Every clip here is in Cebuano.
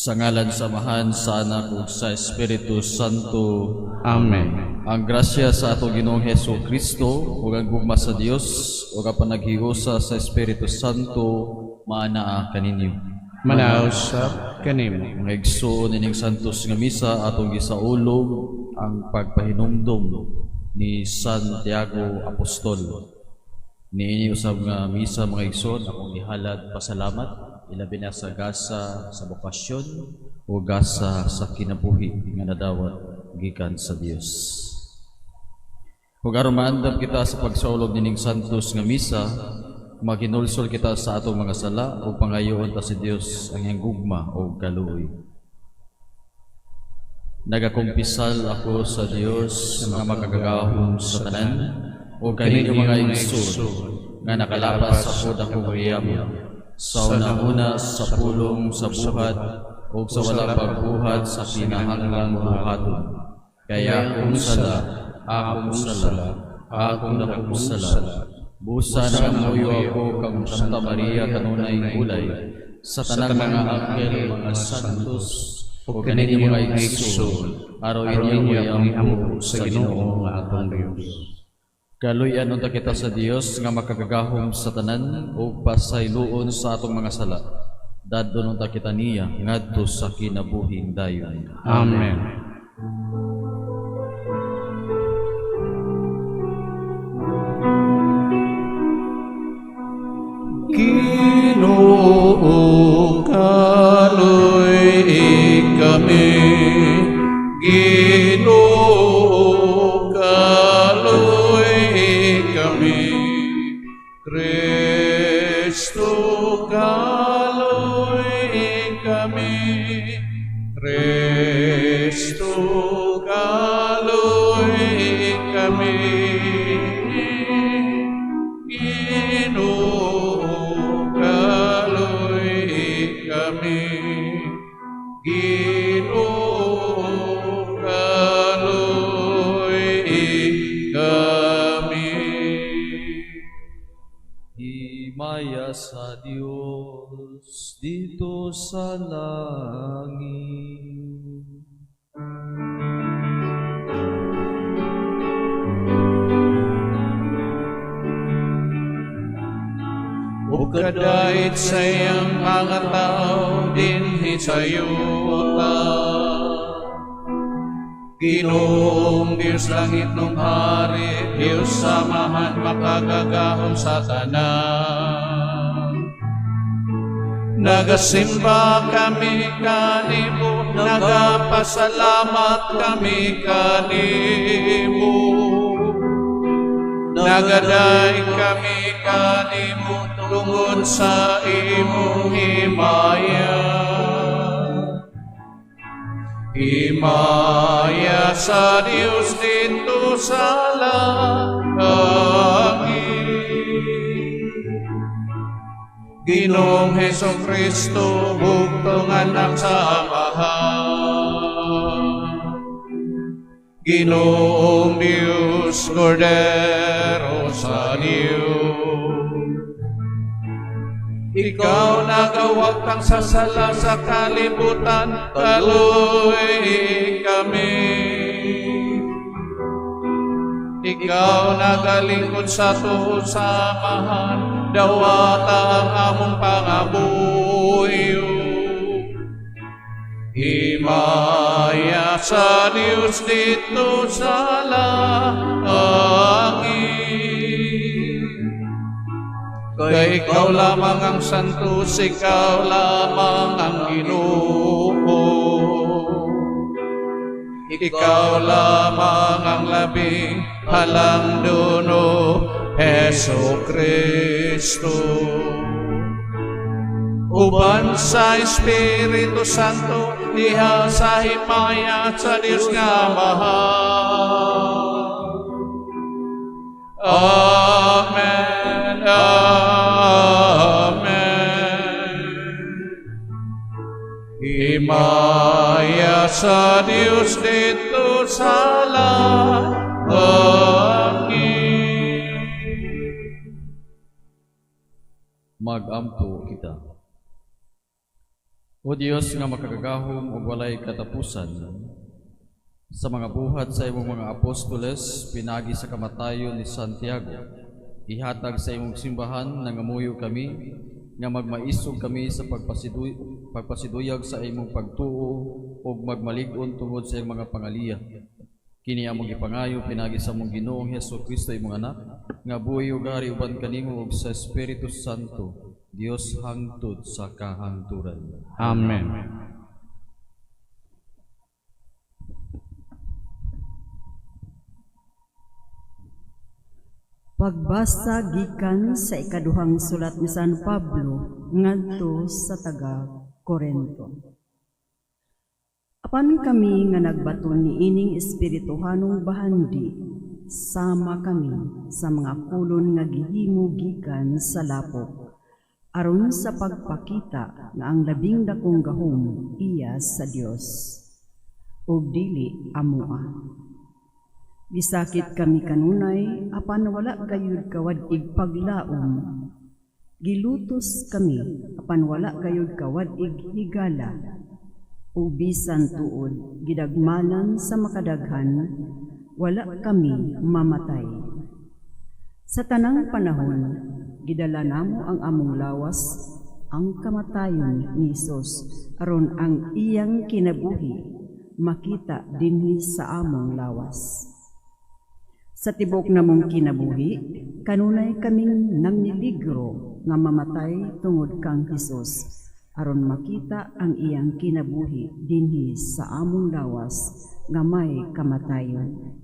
Sa ngalan sa Amahan, sa Anak ug sa Espiritu Santo. Amen. Ang grasya sa atong Ginoong Hesus Kristo ug ang gugma sa Dios ug ang panaghiusa sa Espiritu Santo maanaa kaninyo. Manaa usab kanimo. Mga igsoon, ining santos nga misa atong gisaulog ang pagpahinumdom ni Santiago Apostol. Niini usab nga misa, mga igsoon, akong ihalad pasalamat ilabi na sa gasa sa bokasyon o gasa sa kinabuhi nga nadawat gikan sa Dios. Ug aron maandam kita sa pagsaulog nining santos nga misa, maghinulsol kita sa atong mga sala ug pangayoon ta sa Dios ang iyang gugma ug kaluoy. Nagakumpisal ako sa Dios nga makagagahom sa tanan ug kaninyo, mga igsoon, nga nakalapas ako dakong giyamon sa hunahuna, sa pulong, sa buhat ug sa wala pagbuhat sa kinahanglang buhaton. Kay akong sala, akong sala, akong dakong sala. Busa nagamuyo ako kang Santa Maria, kanunay gulay, sa tanang mga anghel, mga santos, ug kaninyo, mga igsoon, aron inyo akong iampo sa Ginoo nga atong Dios. Kaluy-an unta kita sa Dios nga makagagahom sa tanan ug pasayloon sa atong mga sala. Dad-on unta kita niya ngadto sa kinabuhing dayon. Amen. Ginoo, kaluy kami. Ginoo, kaluy kami. Kristo, kaluy kami. Kristo, kaluy kami. Ginoo, kaluy kami. Ginoo, kaluy kami. Himaya sa Dios didto sa langit. Ug kadait sa iyang mga tao dinhi sa yuta. Ginoong Diyos, langitnong Hari, Diyos Amahan, makagagahom sa tanan. Nagasimba kami kanimo, nagapasalamat kami kanimo. Nagaday kami kanimo tungod sa imong himaya. Himaya sa Dios didto sa langit. Ginoong Hesus Kristo, bugtong Anak sa Amahan. Ginoong Dios, Kordero sa Dios. Ikaw nagawagtang sa sala sa kalibutan, kaluy kami. Ikaw nagalingkod sa tuo sa Amahan, dawata ang among pangabuyo. Himaya sa Diyos didto sa langit. Kay ikaw lamang ang santos, ikaw lamang ang Ginoo. Ikaw lamang ang labing halangdon, Hesu Kristo. Uban sa Espiritu Santo, diha sa himaya sa Dios nga Amahan. Amen. Amen. Himaya sa Dios didto sa langit. Magampo kita. O Dios nga makagagahom ug walay katapusan, sa mga buhat sa imong mga apostoles pinagi sa kamatayon ni Santiago, ihatag sa imong simbahan, nangamuyo kami, nga magmaisog kami sa pagpasiduyag sa imong pagtuo ug magmalig-on tungod sa imong mga pangaliya. Kini among gipangayo pinagi sa among Ginoong Hesus Kristo, imong anak, nga buhi ug hari uban kanimo ug sa Espiritu Santo, Dios hangtod sa kahangturan. Amen. Pagbasa gikan sa ikaduhang sulat ni San Pablo ngadto sa taga Korento. Apan kami nga nagbaton niining espirituhanong bahandi, sama kami sa mga kolon nga gihimo gikan sa lapok, aron sa pagpakita nga ang labing dakong gahom iya sa Dios ug dili amoa. Gisakit kami kanunay, apan wala gayud kawad-ig paglaom. Gilutos kami, apan wala gayud kawad-ig higala. Ug bisan tuod gidagmanan sa makadaghan, wala kami mamatay. Sa tanang panahon, gidala namo ang among lawas ang kamatayon ni Hesus aron ang iyang kinabuhi makita dinhi sa among lawas. Sa tibok namong kinabuhi, kanunay kaming nangniligro nga mamatay tungod kang Hesus aron makita ang iyang kinabuhi dinhi sa among lawas nga may kamatayon.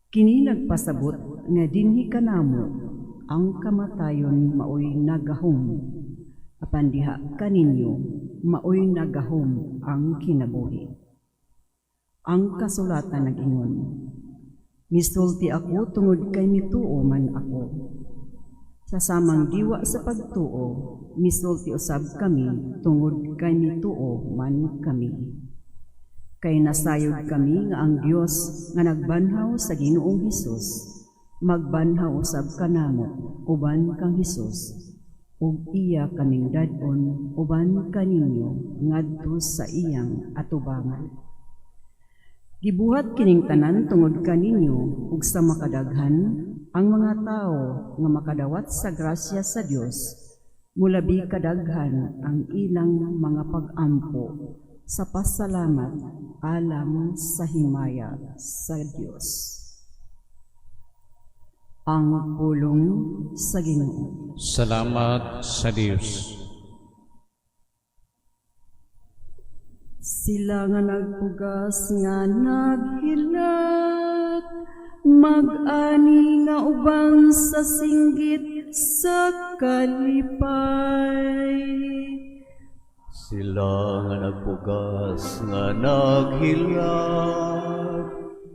Kini nagpasabot nga dinhi kanamo ang kamatayon maoy nagahom, apan diha kaninyo maoy nagahom ang kinabuhi. Ang kasulatan nag-ingon, "Misulti ako tungod kay mituo man ako." Sa samang diwa sa pagtuo, misulti usab kami tungod kay mituo man kami. Kay nasayod kami nga ang Dios nga nagbanhaw sa Ginoong Hesus, magbanhaw usab kanamo uban kang Hesus, ug iya kaming dad-on uban kaninyo ngadto sa iyang atubangan. Gibuhat kining tanan tungod kaninyo ug sa makadaghan ang mga tawo nga makadawat sa grasya sa Dios, mulabi kadaghan ang ilang mga pag-ampo sa pasalamat alang sa himaya sa Dios. Ang pulong sa Ginoo. Salamat sa Dios. Sila nga nagpugas nga naghilak, mag-ani nga uban sa singgit sa kalipay. Sila nga nagpugas nga naghilak,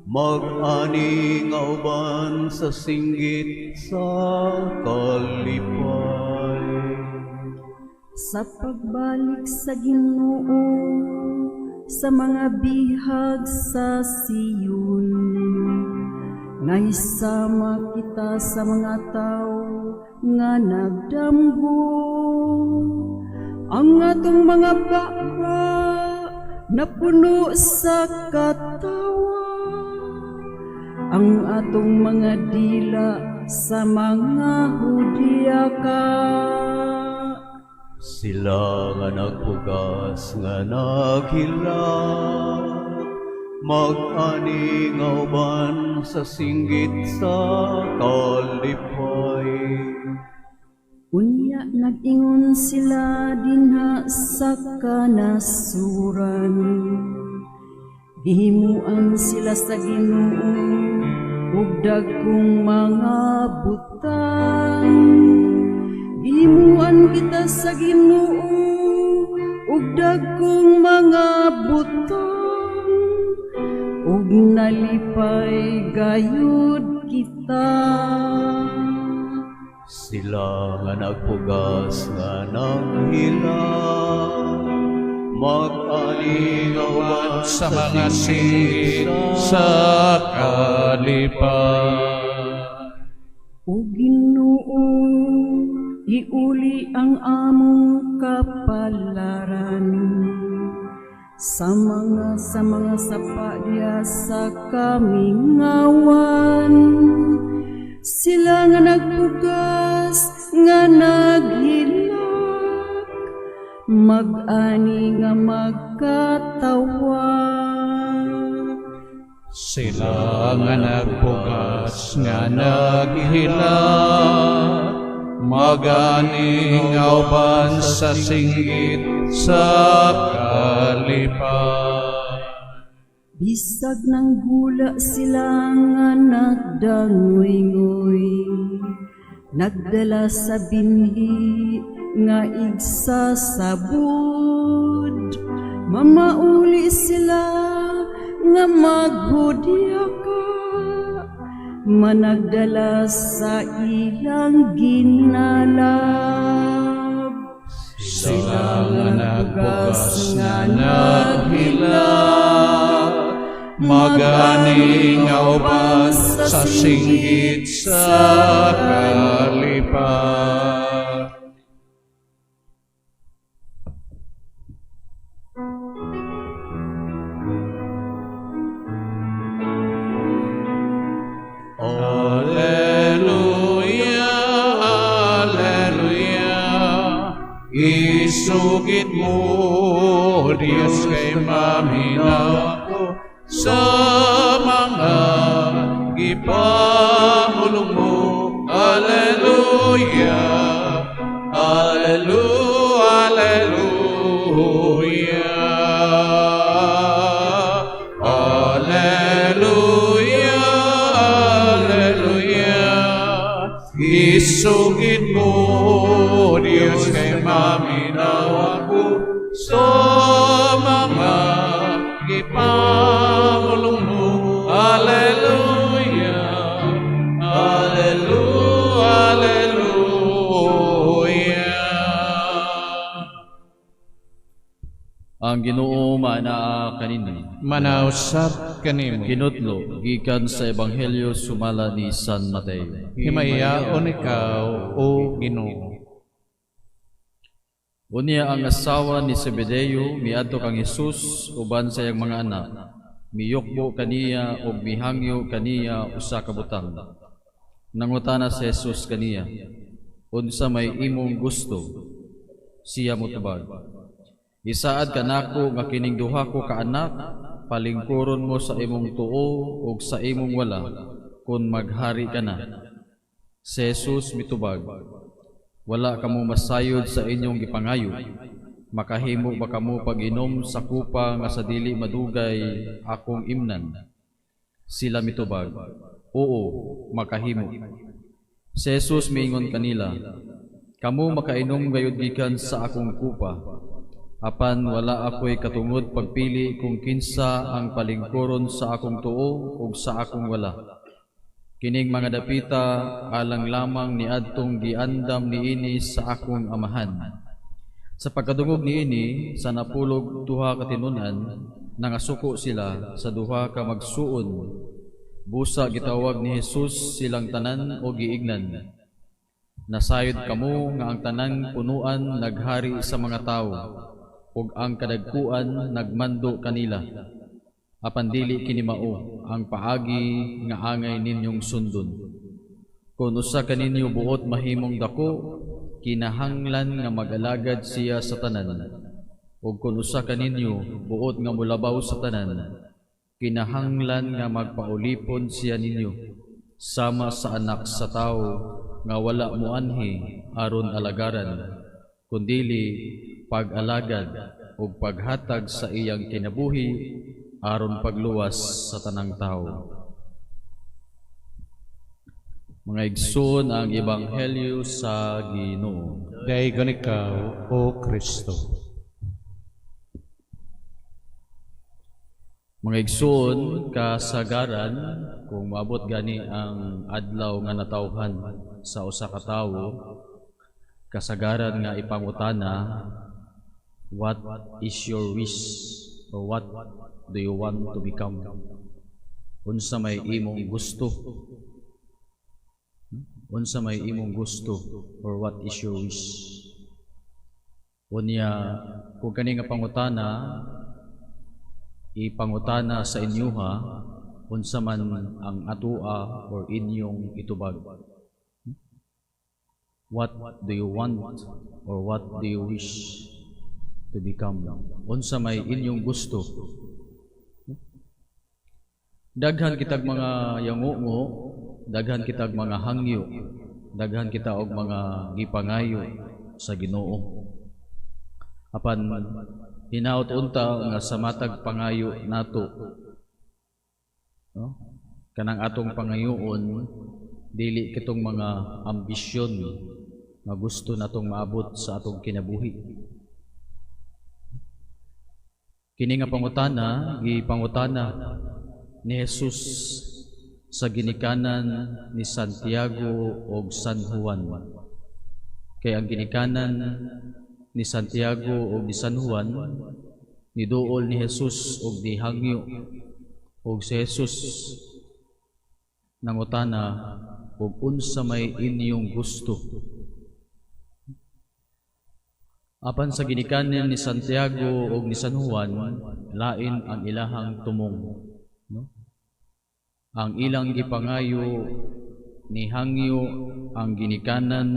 mag-ani nga uban sa singgit sa kalipay. Sa pagbalik sa Ginoo sa mga bihag sa Siyon, nahisama kita sa mga tao nga nagdamgo. Ang atong mga baba napuno sa katawa, ang atong mga dila sa mga hudyaka. Sila nga nagpugas nga naghilak, mag-ani nga uban sa singgit sa kalipay. Unya nag-ingon sila dinha sa kanasuran, gihimuan sila sa Ginoo ug dagkong mga butang. Gihimuan kita sa Ginoo ug dagkong mga butang, ug nalipay gayud kita. Sila nga nagpugas nga naghilak, mag-ani nga uban sa mga singgit sa kalipay. O Ginoo, iuli ang among Kapalaran sa mga sapa diha sa kamingawan. Sila nga nagpugas nga naghilak, mag-ani nga magkatawa. Sila nga nagpugas nga naghilak, mag-ani nga uban sa singgit sa kalipay. Bisag nanggula sila nga nagdangoy-ngoy, nagdala sa binhi nga igsasabud. Mamauli sila nga maghudyaka, managdala sa ilang ginalab. Sila nga nagpugas nga naghilak, mag-ani nga uban sa singgit sa kalipay. Alleluia, Alleluia. Isugit mo, Diyos, kay maminaw ako sa mga gipahulong mo. Alleluia, Alleluia, Alleluia. Alleluia, Alleluia. Isugit mo, Diyos, kay maminaw ako sa mga gipangulong mo. Alleluia, Alleluia, Alleluia. Ang Ginoo maanaa kaninyo. Manausab kanimo. Kinutlo gikan sa Ebanghelyo sumala ni San Mateo. Himayaon ikaw, O Ginoo. Unya ang asawa ni Zebedeo miadto kang Hesus uban sa iyang mga anak. Miyukbo kaniya ug mihangyo kaniya usa ka butang. Nangutana si Jesus kaniya, "Unsa may imong gusto?" Siya motubag, "Isaad kanako nga kining duha ko ka anak palingkuron mo sa imong tuo ug sa imong wala kun maghari ka na." Si Jesus mitubag, "Wala kamo masayod sa inyong gipangayo. Makahimo ba kamo pag-inom sa kupa nga sa dili madugay akong imnan?" Sila mitubag, "Oo, makahimo." Si Jesus miingon kanila, "Kamo makainom gayud gikan sa akong kupa, apan wala ako'y katungod pagpili kung kinsa ang palingkuron sa akong tuo ug sa akong wala. Kining mga dapita alang lamang niadtong giandam niini sa akong amahan." Sa pagkadungog niini sa napulog duha ka tinun-an, nangasuko sila sa duha ka magsuon. Busa gitawag ni Jesus silang tanan o giingnan, "Nasayod kamo nga ang tanang punuan naghari sa mga tawo, ug ang kadagkuan nagmando kanila. Apan dili kini mao ang paagi nga angay ninyong sundon. Kung usa kaninyo buot mahimong dako, kinahanglan nga mag-alagad siya sa tanan. Ug kung usa kaninyo buot nga molabaw sa tanan, kinahanglan nga magpaulipon siya ninyo, sama sa Anak sa Tawo nga wala moanhi aron alagaran, kundili pag-alagad ug paghatag sa iyang kinabuhi aron pagluwas sa tanang tawo." Mga igsoon, ang Ebanghelyo sa Ginoo. Daygon ikaw, O Kristo. Mga igsoon, kasagaran kung maabot gani ang adlaw nga natawhan sa usa ka tawo, kasagaran nga ipangutana, "What is your wish?" or "What do you want to become?" Unsa may imong gusto? Unsa may imong gusto or what is your wish? Unya kung kani nga pangutana ipangutana sa inyuha, unsa man ang atoa or inyong itubag? What do you want or what do you wish to become? Unsa may inyong gusto? Daghan kitag mga yangungo, daghan kitag mga hangyo, daghan kita og mga gipangayo sa Ginoo. Apan hinaot unta nga sa matag pangayo nato, no? Kanang atong pangayoon dili kitong mga ambisyon nga gusto natong maabot sa atong kinabuhi. Kini nga pangutana gipangutana ni Jesus sa ginikanan ni Santiago og San Juan. Kay ang ginikanan ni Santiago og ni San Juan niduol ni Jesus og nihangyo, og si Jesus nangutana og unsa may inyong gusto. Apan sa ginikanan ni Santiago og ni San Juan, lain ang ilahang tumong, no? Ang ilang gipangayo, nihangyo ang ginikanan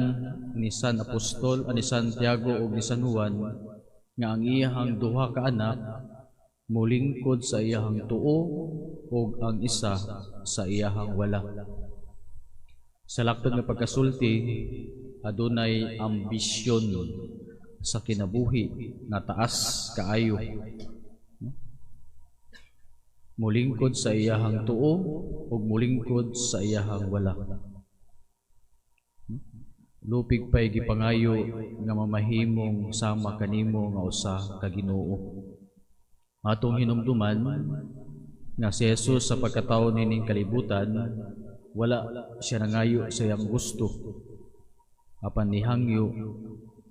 ni San Apostol ni Santiago ug ni San Juan nga ang iyahang duha ka anak molingkod sa iyahang tuo ug ang isa sa iyahang wala. Sa laktod nga pagkasulti, adunay ambisyon sa kinabuhi nga taas kaayo. Molingkod sa iyahang tuo ug molingkod sa iyahang wala. Lupig pa'y gipangayo nga mamahimong sama kanimo nga usa ka Ginoo. Atong hinumduman nga si Jesus sa pagkatawo nining kalibutan, wala siya nangayo sa iyang gusto, apan nihangyo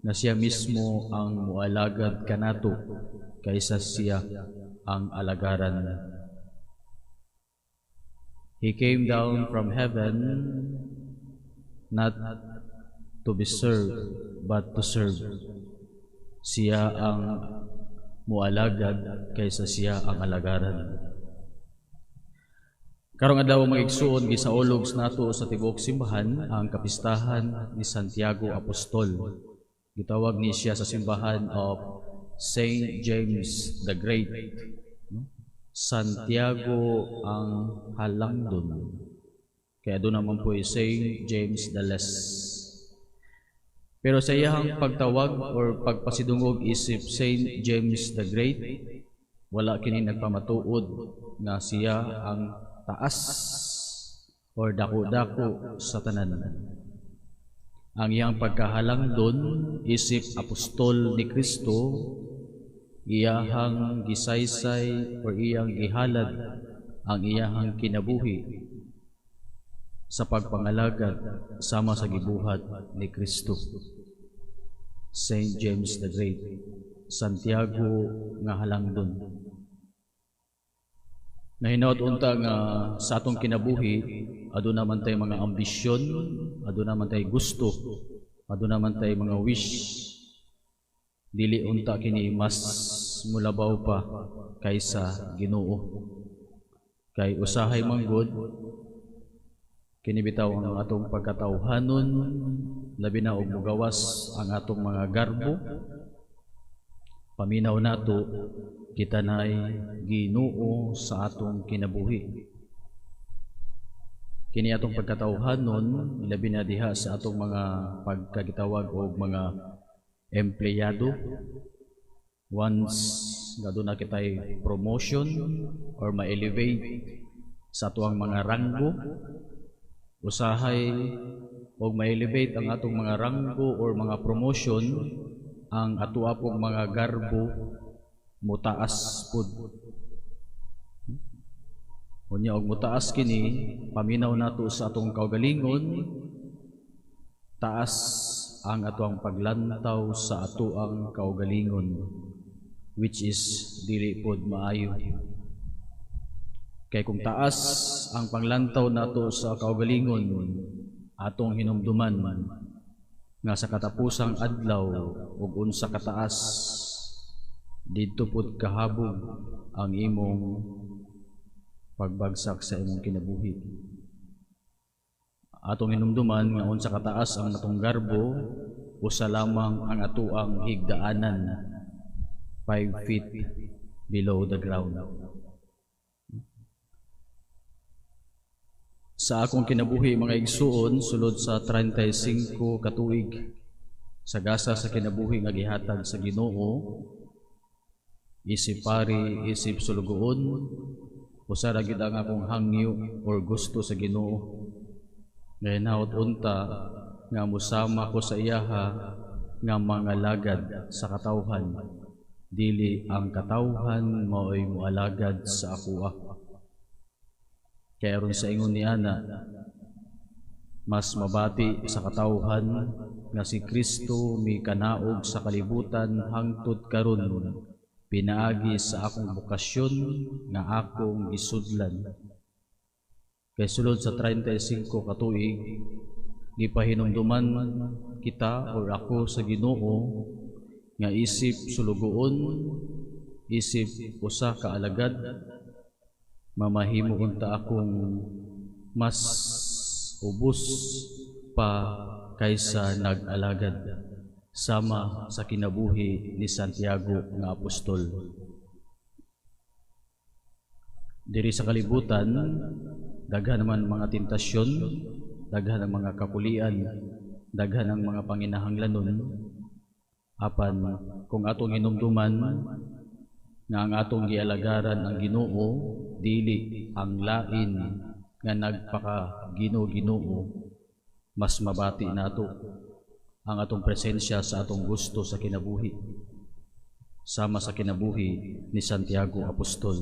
nga siya mismo ang mualagad kanato kaysa siya ang alagaran. He came down from heaven not to be served but to serve. Siya ang mualagad kaysa siya ang alagaran. Karong adlaw, mga igsuon, gisaulog nato sa tibuok simbahan ang kapistahan ni Santiago Apostol. Gitawag ni siya sa simbahan of Saint James the Great. No? Santiago ang halangdon. Kaya doon naman po ay Saint James the Less. Pero sa iyahang pagtawag or pagpasidungog isip Saint James the Great, wala kini nagpamatuod nga siya ang taas or dako-dako sa tanan. Ang iyang pagkahalangdon isip apostol ni Kristo, iyahang gisaysay or iyang gihalad ang iyahang kinabuhi sa pagpangalagad sama sa gibuhat ni Kristo. Saint James the Great, Santiago nga halangdon. Nahinaot unta nga sa atong kinabuhi, aduna man tay mga ambisyon, aduna man tay gusto, aduna man tay mga wish. Dili unta kini mas mulabaw pa kaysa Ginoo. Kay usahay manggod kini bitaw ang atong pagkatawhanon, labi na og mugawas ang atong mga garbo, paminaw nato kita nay Ginoo sa atong kinabuhi. Kini atong pagkatawhanon, labi na diha sa atong mga pagkagitawag og mga empleyado, once nga aduna kitay promotion or ma-elevate sa atoang mga ranggo, usahay og ma-elevate ang atong mga ranggo or mga promotion, ang atoa pong mga garbo mutaas pud. Unya og mutaas kini, paminaw nato sa atong kaugalingon, taas ang atoang paglantaw sa atoang kaugalingon, which is dili pod maayo. Kay kung taas ang panglantaw nato sa kaugalingon, atong hinumduman Nga sa katapusang adlaw ug unsa kataas didto pud kahabog ang imong pagbagsak sa imong kinabuhi. Atong hinumduman nga unsa kataas ang atong garbo, usa lamang ang atoang higdaanan, 5 feet below the ground. Sa akong kinabuhi mga igsuon, sulod sa 35 ka tuig sa gasa sa kinabuhi nga gihatag sa Ginoo, isip pari, isip sulugoon, usa ra gyud ang akong hangyo or gusto sa Ginoo. Ngayon hawt unta nga musama ko sa iyaha nga mga lagad sa katawhan, dili ang katawhan maoy moalagad sa akoa. Kaya aron sa ingon ni ana, mas mabati sa katawhan nga si Kristo mikanaog sa kalibutan hangtod karon pinaagi sa akong bokasyon nga akong gisudlan. Kay sulod sa 35 ka tuig, gipahinumduman kita or ako sa Ginoo nga isip sulugoon, isip usa ka alagad, mamahimo unta akong mas ubos pa kaysa nag-alagad, sama sa kinabuhi ni Santiago nga apostol. Diri sa kalibutan, daghan naman mga tentasyon, daghan ang mga kapulian, daghan ang mga panginahanglanon. Apan kung atong hinumduman nga ang atong gialagaran ang Ginoo, dili ang lain nga nagpaka Ginoo-Ginoo, mas mabati nato ang atong presensya sa atong gusto sa kinabuhi, sama sa kinabuhi ni Santiago Apostol.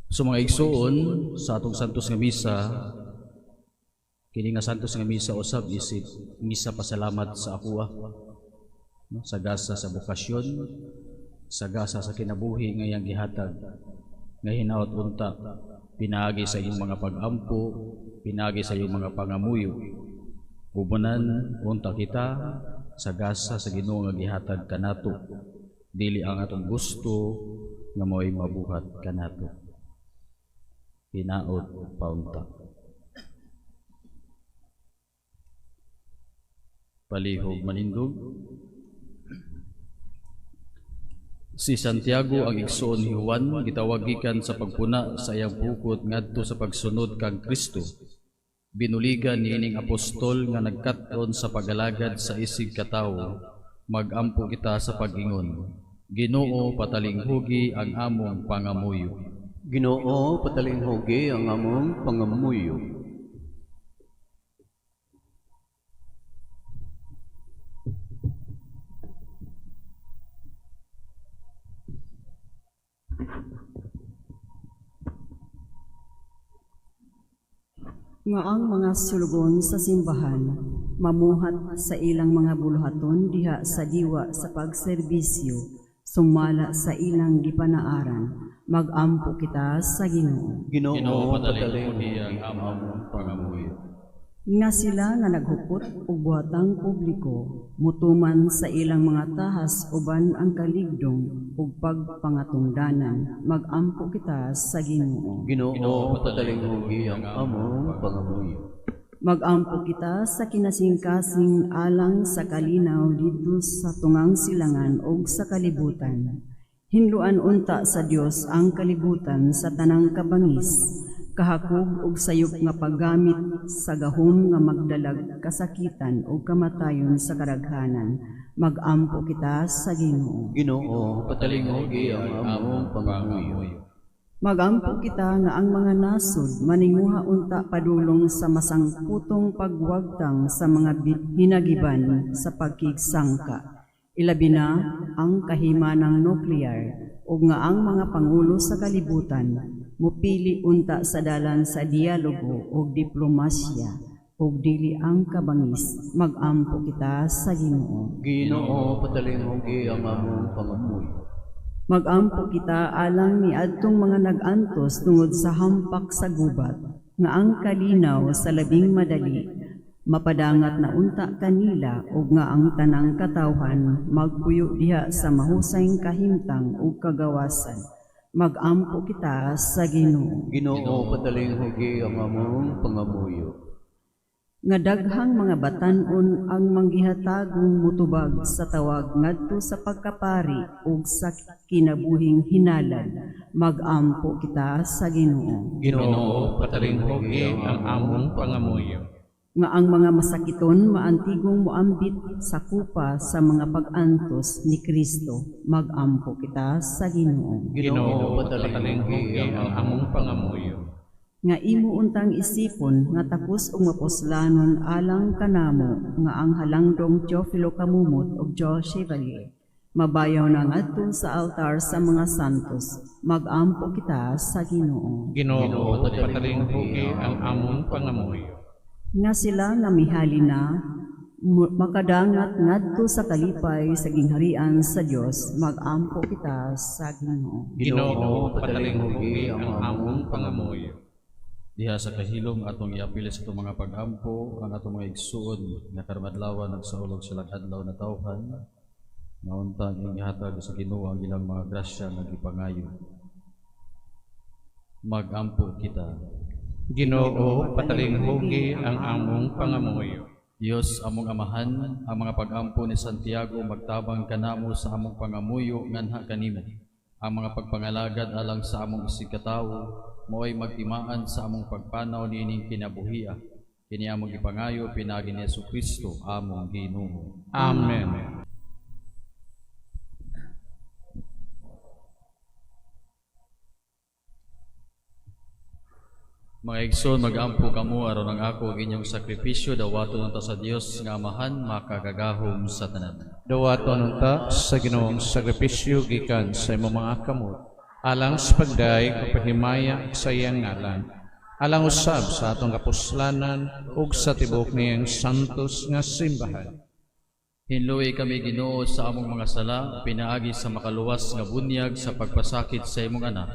So mga igsoon, sa atong Santos nga Misa, kini nga Santos nga Misa usab isip misa pasalamat sa akoa, no? Sa gasa sa bokasyon, sa gasa sa kinabuhi nga iyang gihatag, nga hinaot unta pinaagi sa iyong mga pag-ampo, pinaagi sa iyong mga pangamuyo. Ubanan unta kita sa gasa sa Ginoo nga gihatag kanato, dili ang atong gusto nga mao'y mabuhat kanato. Hinaot paunta. Palihog manindog. Si Santiago ang igsoon ni Juan gitawag gikan sa pagpuna sa iyang bukod ngadto sa pagsunod kang Kristo. Binuligan niining apostol nga nagkat-on sa pag-alagad sa isig katawo. Magampo kita sa pag-ingon. Ginoo, patalinghugi ang among pangamuyo. Ginoo, patalinghugi ang among pangamuyo. Nga ang mga sulugon sa simbahan mamuhat sa ilang mga buluhaton diha sa diwa sa pagserbisyo, sumala sa ilang gipanaaran, magampo kita sa Ginoo. Ginoo, patalinghugi ang among pangamuyo. Nga sila nga naghupot og buhatang publiko, mutuman sa ilang mga tahas uban ang kaligdong ug pagpangatungdanan, magampo kita sa Ginoo. Ginoo, patalinghugi ang among pangamuyo. Magampo kita sa kinasingkasing alang sa kalinaw didto sa tungang silangan ug sa kalibutan. Hinluan unta sa Dios ang kalibutan sa tanang kabangis, kahakog og sayop nga paggamit sa gahom nga magdalag kasakitan o kamatayon sa kadaghanan. Magampo kita sa Ginoo. Ginoo, patalinghugi ang among pangamuyo. Magampo kita nga ang mga nasod maninguha unta padulong sa masangputong pagwagtang sa mga hinagiban sa pagkigsangka. Ilabi na ang kahimanang nuklear ug nga ang mga pangulo sa kalibutan mupili unta sa dalan sa dialogo ug diplomasya ug dili ang kabangis. Magampo kita sa Ginoo. Ginoo, patalinghugi ang among pangamuyo. Magampo kita alang niadtong mga nag-antos tungod sa hampak sa gubat, nga ang kalinaw sa labing madali Mapadangat na unta kanila ug nga ang tanang katawhan magpuyo diha sa mahusay kahimtang ug kagawasan. Magampo kita sa Ginoo. Ginoo, patalinghugi ang among pangamuyo. Nga daghang mga batan-on ang manggihatagong motubag sa tawag ngadto sa pagkapari ug sa kinabuhing hinalad. Magampo kita sa Ginoo. Ginoo, patalinghugi ang among pangamuyo. Nga ang mga masakiton maantigong moambit sa kupa sa mga pag-antos ni Kristo. Magampo kita sa Ginoo. Ginoo, patalinghugi ang among pangamuyo. Nga imo untang isipon nga takos og mapuslanon alang kanamo nga ang halangdong Teofilo Camomot ug Jo Chevalier mabayaw na ngadto sa altar sa mga santos. Magampo kita sa Ginoo. Ginoo, patalinghugi ang among pangamuyo. Nga sila nga mihali na makadangat ngadto sa kalipay sa gingharian sa Dios. Magampo kita sa Ginoo. Ginoo, patalinghugi ang among pangamuyo. Diha sa kahilom atong iapil sa atong mga pag-ampo ang atong mga igsuon nga karong adlaw nagsaulog silang adlaw na tawhan, nga untang ihatag sa Ginoo ang ilang mga grasya nga gipangayo. Magampo kita. Ginoo, patalinghugi ang among pangamuyo. Dios among Amahan, ang mga pag-ampo ni Santiago magtabang kanamo sa among pangamuyo nganha kanimo. Ang mga pagpangalagad alang sa among isigkatawo mao'y magtimaan sa among pagpanaw niining kinabuhia. Kini among gipangayo pinaagi ni Hesukristo among Ginoo. Amen. Mga igsoon, mag-ampo kamo aron ang ako ug inyong sakripisyo dawaton unta sa Dios nga Amahan makagagahom sa tanan. Dawaton unta sa Ginoong sakripisyo gikan sa imong mga kamot, alang sa pagdayeg ug pahimaya sa iyang ngalan, alang usab sa atong kapuslanan ug sa tibuok niyang santos nga simbahan. Hinlui kami, Ginoo, sa among mga sala pinaagi sa makaluwas nga bunyag sa pagpasakit sa imong anak.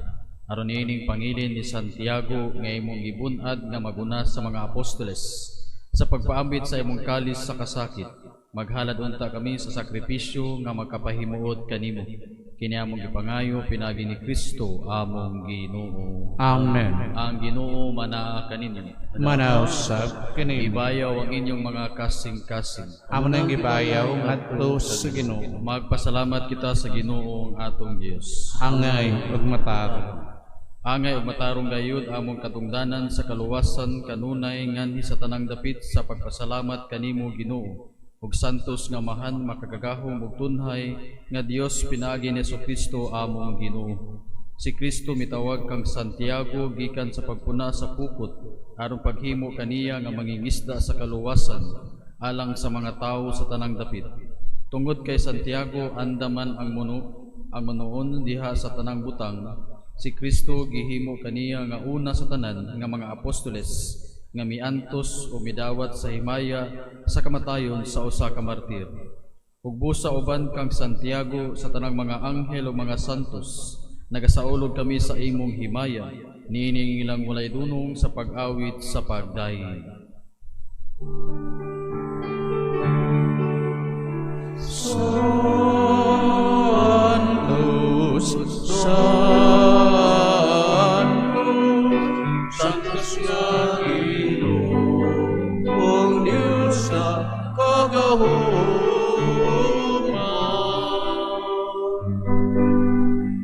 Aron niining pangilin ni Santiago nga imong gibun-ad nga maguna sa mga apostoles sa pagpaambit sa imong kalis sa kasakit, maghalad unta kami sa sakripisyo nga magkapahimuot kanimo. Kini among gipangayo pinaagi ni Kristo among Ginoo. Amen. Ang Ginoo manaa kaninyo. Manaa usab kanimo. Ibayaw ang inyong mga kasing-kasing. Amo nang gibayaw ngadto sa Ginoo. Magpasalamat kita sa Ginoo ang atong Dios. Angay ug matarong. Angay ug matarong gayud, among katungdanan sa kaluwasan kanunay nganhi sa tanang dapit sa pagpasalamat kanimo, Ginoo, ug santos nga Amahan, makagagahom ug tunhay nga Dios, pinaagi ni Kristo among Ginoo. Si Kristo mitawag kang Santiago gikan sa pagpuna sa pukot aron paghimo kaniya nga mangingisda sa kaluwasan alang sa mga tawo sa tanang dapit. Tungod kay Santiago andaman ang muno ang manuon diha sa tanang butang, si Kristo gihimo kaniya nga una sa tanan nga mga apostoles nga miantos o midawat sa himaya sa kamatayon sa usa ka martir. Ug busa uban kang Santiago sa tanang mga anghel ug mga santos, nagasaulog kami sa imong himaya niining ilang walay dunong sa pag-awit sa pagdayeg. Santos, Santos, Santos nga Ginoong Diyos sa kagahuman.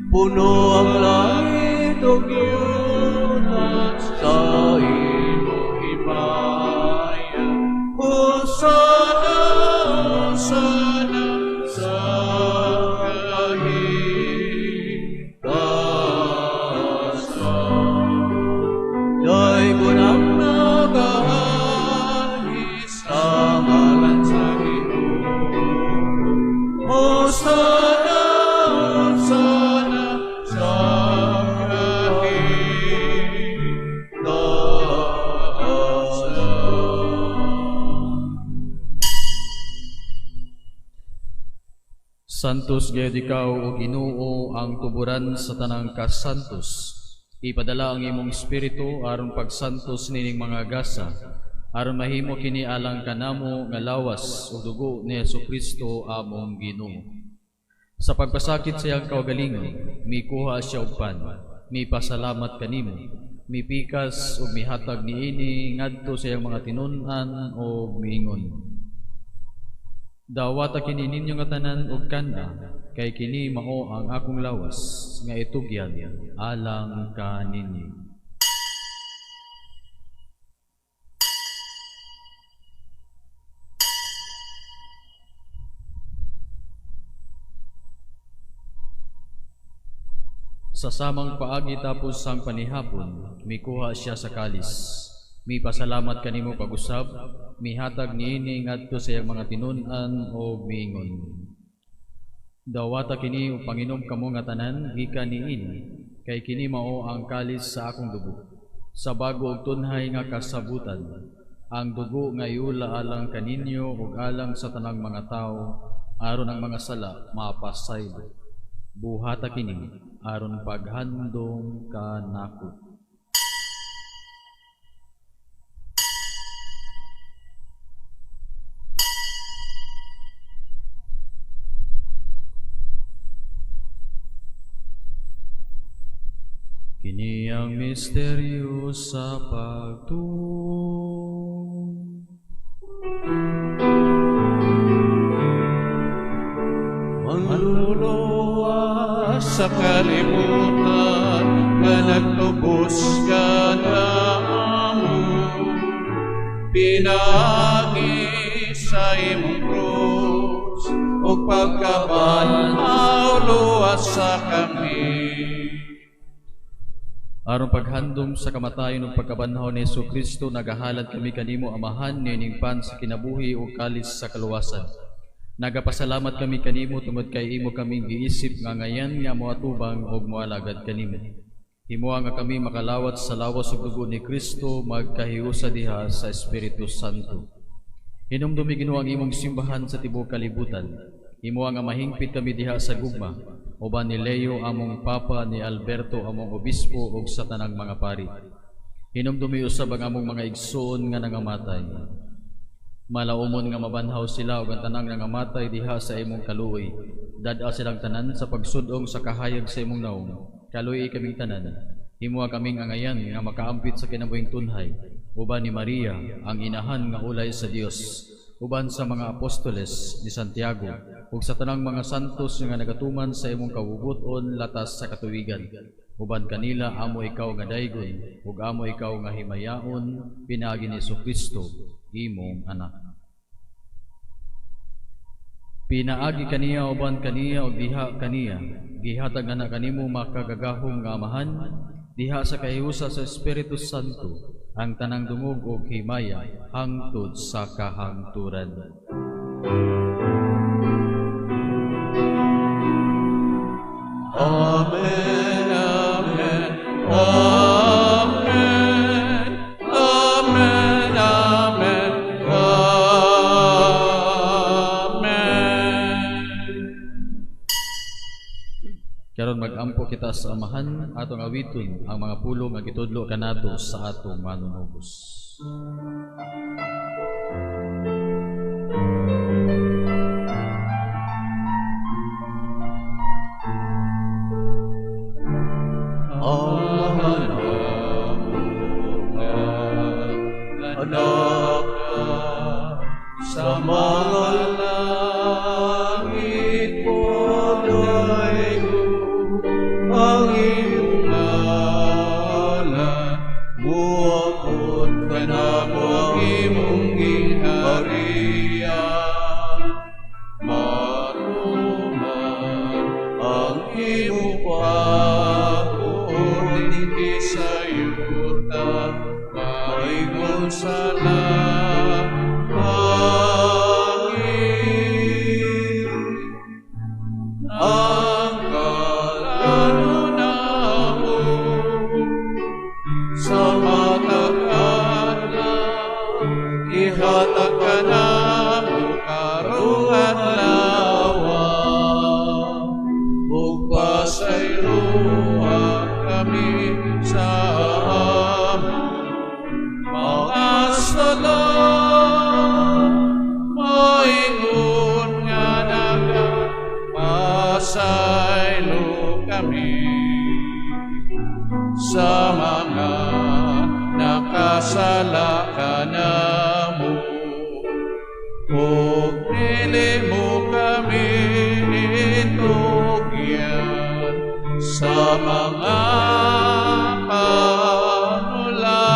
Puno ang langit ug yuta sa imong himaya. Hosana, Hosana sa kahigtasan. Daygon ang nagaanhi sa ngalan sa Ginoo. Hosana, Hosana sa kahigtasan. Santos gayud ikaw, o Ginoo, ang tuburan sa tanang kasantos. Ipadala ang imong espiritu aron pagsantos nining mga gasa, Aron mahimo kini alang kanamo nga lawas ug dugo ni Hesukristo among Ginoo. Sa pagpasakit sa iyang kaugalingon, mikuha siya og pan, mipasalamat kanimo, mipikas ug mihatag niini ngadto sa iyang mga tinun-an ug miingon: Dawata kini ninyo nga tanan ug kan-a, kay kini mao ang akong lawas nga itugyan alang kaninyo. Sa samang paagi tapos sang panihapon, mikuha siya sa kalis. Mipasalamat kanimo pag-usab, mihatag niini ngadto sa iyang mga tinun-an ug miingon: Dawata kini ug panginom kamo nga tanan gikan niini, kay kini mao ang kalis sa akong dugo, sa bago ug tunhay nga kasabutan, ang dugo nga iula alang kaninyo ug alang sa tanang mga tawo, aron ang mga sala mapasaylo. Buhata kini aron paghandom kanako. Kini ang misteryo sa pagtuo. Manluluwas sa kalibutan nga nagtubos kanamo, pinaagi sa imong krus ug pagkabanhaw luwas sa kami. Aron paghandom sa kamatayon ug pagkabanhaw ni Hesukristo, nagahalad kami kanimo Amahan niining pan sa kinabuhi ug kalis sa kaluwasan. Nagapasalamat kami kanimo tungod kay imo kaming giisip nga ngayan nga moatubang ug moalagad kanimo. Himoa nga kami makalawat sa lawas ug dugo ni Kristo magkahiusa diha sa Espiritu Santo. Hinumdumi Ginoo ang imong simbahan sa tibuok kalibutan. Himoa nga mahingpit kami diha sa gugma, uban ni Leo among Papa, ni Alberto among Obispo ug sa tanang mga pari. Hinumdumi usab ang among mga igsoon nga nangamatay. Malaumon nga mabanhaw sila ug ang tanang nangamatay diha sa imong kaluoy. Dad-a silang tanan sa pagsud-ong sa kahayag sa imong nawong. Kaluoy kaming tanan. Himoa kaming angayan nga makaampit sa kinabuhing tunhay, uban ni Maria ang inahan nga ulay sa Dios, uban sa mga apostoles ni Santiago ug sa tanang mga santos nga nagatuman sa imong kawubuton latas sa katuwigan. Uban kanila amo ikaw nga daygon ug amo ikaw nga himayaon pinaagi ni Hesukristo imong anak. Pinaagi kaniya uban kaniya ug diha kaniya gihatag ana kanimo makagagahom nga Amahan diha sa kahiusa sa Espiritu Santo ang tanang dungog ug himaya hangtod sa kahangturan. Amen, amen, amen, amen, amen, amen. Karon magampo kita sa Amahan, atong awiton ang mga pulong nga gitudlo kanato sa atong manunubos. Amahan nga anak sa mga langit, pagdaygo ang imong ngalan, muabot kanamo ang imong gingharian, matuman ang imong pagbuot dinhi sa yuta, maingon sa langit. Ang kalano namo sa matag adlaw, ihatag kanamo karong adlaw, ug pasayloa kami sa among mga sala, Sa mga nakasala kanamo, ug dili mo kami itugyan sa mga panulay,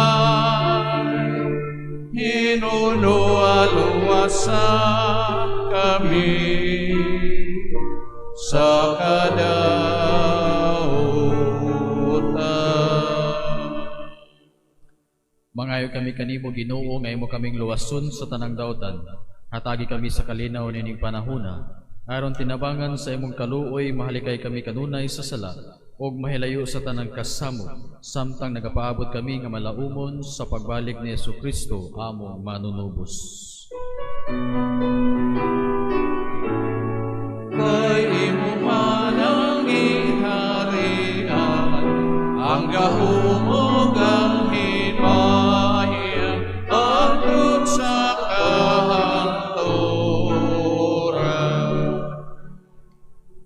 hinunoa luwasa kami sa kadautan. Mangayo kami kanimo, Ginoo, nga imo kaming luwason sa tanang dautan. Hatagi kami sa kalinaw nining panahona, aron tinabangan sa imong kaluoy mahalikay kami kanunay sa sala ug mahilayo sa tanang kasamok, samtang nagapaabot kami nga malaumon sa pagbalik ni Hesukristo among manunubos. Kay imo man ang gingharian, ang gahom ug ang himaya, hangtod sa kahangturan.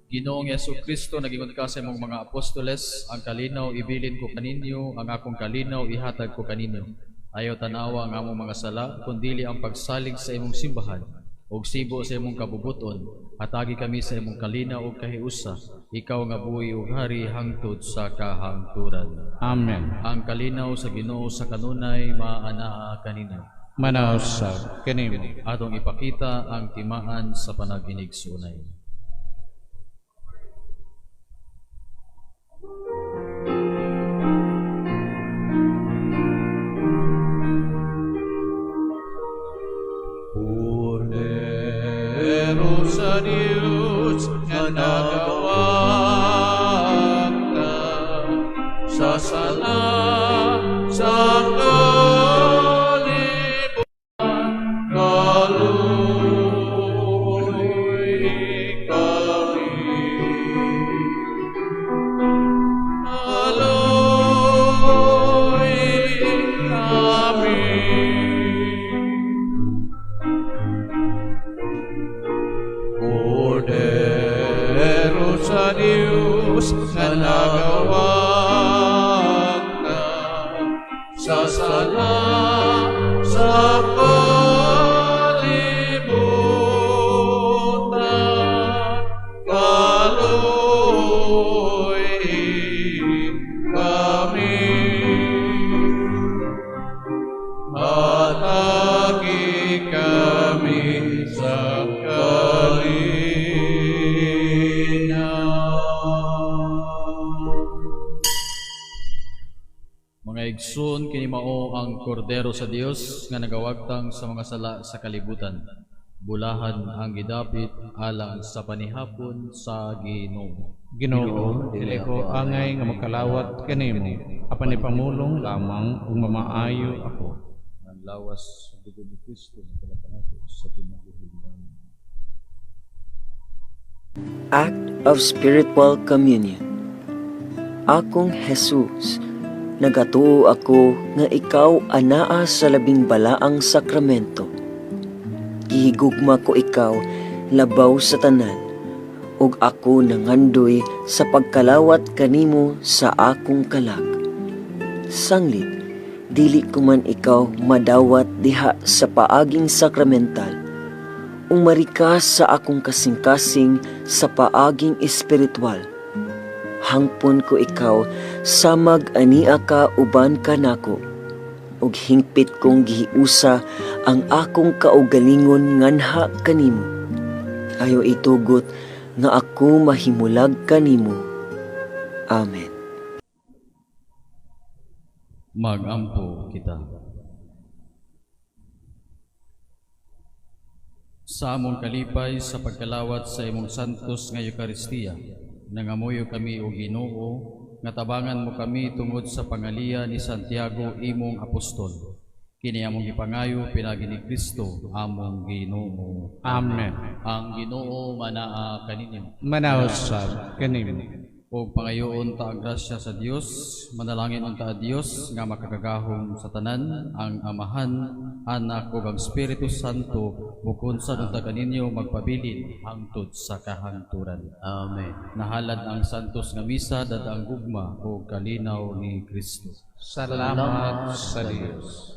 Ginoong Hesukristo, nagingon ka sa imong mga apostoles, "Ang kalinaw ibilin ko kaninyo, ang akong kalinaw ihatag ko kaninyo. Ayaw tanawa ang among mga sala, kundili ang pagsalig sa imong simbahan, ug sibo sa imong kabubuton, hatagi kami sa imong kalinaw ug kahiusa, ikaw nga buhi ug hari hangtod sa kahangturan." Amen. Ang kalinaw sa Ginoo sa kanunay maanaa kaninyo. Manausab kanimo. Atong ipakita ang timaan sa panag-inigsuonay. Kordero sa Dios nga nagawagta sa sala sa kalibutan, kaluoy kami. Kaluoy kami. Kordero sa Dios nga nagawagta sa sala sa kalibutan, kaluoy kami. Hatagi kami sa kalinaw. Mga igsoon, kini mao ang Kordero sa Dios nga nagawagtang sa mga sala sa kalibutan. Bulahan ang gidapit alang sa panihapon sa Ginoo. Ginoo, dili ko angay nga makalawat kanimo, apan ipamulong lamang ug mamaayo ako. Ang lawas ug dugo ni Kristo nga nato sa kinabuhi. Act of Spiritual Communion. Akong Jesus, nagatuo ako nga ikaw anaa sa labing balaang sakramento. Gihigugma ko ikaw labaw sa tanan, ug ako nangandoy sa pagkalawat kanimo sa akong kalag. Sanglit, dili ko man ikaw madawat diha sa paaging sakramental, umari ka sa akong kasing-kasing sa paaging espiritual. Hangpon ko ikaw samag ania ka uban kanako, ug hingpit kong gihiusa ang akong kaugalingon nganha kanimo. Ayaw itugot nga ako mahimulag kanimo. Amen. Magampo kita. Sa among kalipay sa pagkalawat sa imong santos nga Eukaristiya, nangamuyo kami o Ginoo nga tabangan mo kami tungod sa pangaliya ni Santiago imong apostol. Kini among gipangayo pinaagi ni Kristo among Ginoo. Amen. Ang Ginoo manaa kaninyo. Manausab kanimo. Ug pangayoon ta ang grasya sa Dios, manalangin unta a Dios nga makagagahom sa tanan, ang Amahan, Anak ug ang Espiritu Santo, bukod sa unta kaninyo magpabilin hangtod sa kahangturan. Amen. Nahalad ang santos nga misa dada ang gugma ug kalinaw ni Kristo. Salamat sa Dios.